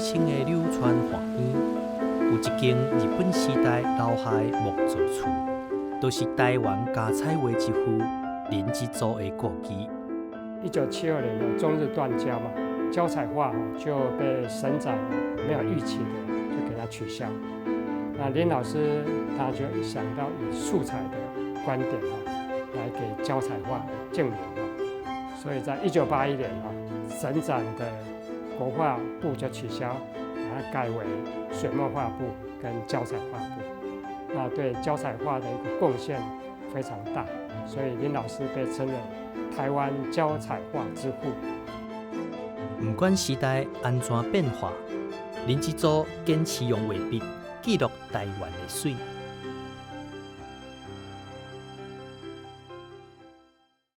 稱的柳川岸邊，有一間日本時代留下的木造厝，就是台灣膠彩畫之父林之祖的故居。1972年的中日斷交嘛，膠彩畫就被省展沒有預期的就給它取消。那林老師他就想到以素材的觀點哦，來給膠彩畫正名哦，所以在1981年啊，省展的國畫部就取消，把它改為水墨畫部跟膠彩畫部。那對膠彩畫的一個貢獻非常大，所以林老師被稱為台灣膠彩畫之父。毋管時代按怎變化，林之祖堅持用畫筆記錄台灣的媠。